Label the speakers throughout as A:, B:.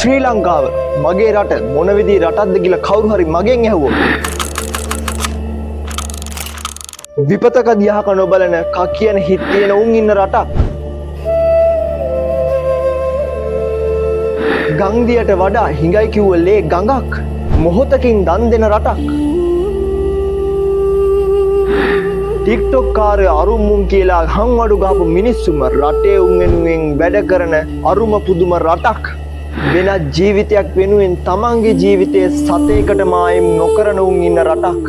A: ශ්‍රී ලංකාව මගේ රට මොන විදිහේ රටක්ද කියලා කවුරු හරි මගෙන් ඇහුවොත් විපතක දිහා නොබලන කා කියන හිත් තියෙන උන් ඉන්න රටක්. ගංදියට වඩා හිඟයි කිව්ව ලේ ගඟක් මොහොතකින් දන් දෙන රටක්. ටික්ටොක් කාරය අරුම් මුන් කියලා හංවඩු ගහපු මිනිස්සුම රටේ උන් වෙනුවෙන් වැඩ කරන අරුම පුදුම රටක්. වෙනත් ජීවිතයක් වෙනුවෙන් තමන්ගේ ජීවිතය සතේකට මායිම් නොකරන උන් ඉන්න රටක්.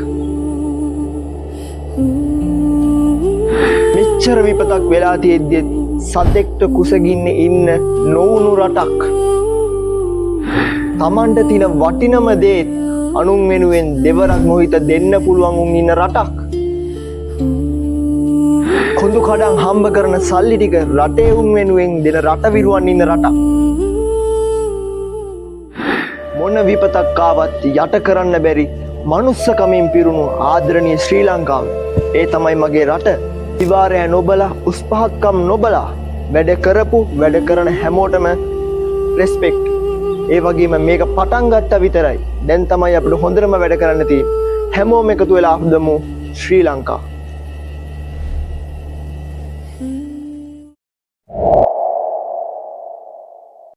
A: මෙච්චර විපතක් වෙලා තියෙද්දිත් සතෙක්ට කුසගින්නේ ඉන්න නොවුණු රටක්. තමන්ට තියෙන වටිනම දේත් අනුන් වෙනුවෙන් දෙවරක් නොහිත දෙන්න පුළුවන් උන් ඉන්න රටක්. කොඳු කඩන් හම්බ කරන සල්ලි ටික රටේ උන් වෙනුවෙන් දෙන රටවිරුවන් ඉන්න රටක්. මොන විපතක් ආවත් යට කරන්න බැරි මනුස්සකමින් පිරුණු ආදරණීය ශ්‍රී ලංකාව. ඒ තමයි මගේ රට. විවාරය නොබලා උස් පහත්කම් නොබලා වැඩ කරපු වැඩ කරන හැමෝටම රෙස්පෙක්ට්. ඒ වගේම මේක පටන් ගත්තා විතරයි. දැන් තමයි අපිට හොඳටම වැඩ කරන්න තියෙන්නේ. හැමෝම එකතු වෙලා හදමු ශ්‍රී ලංකා.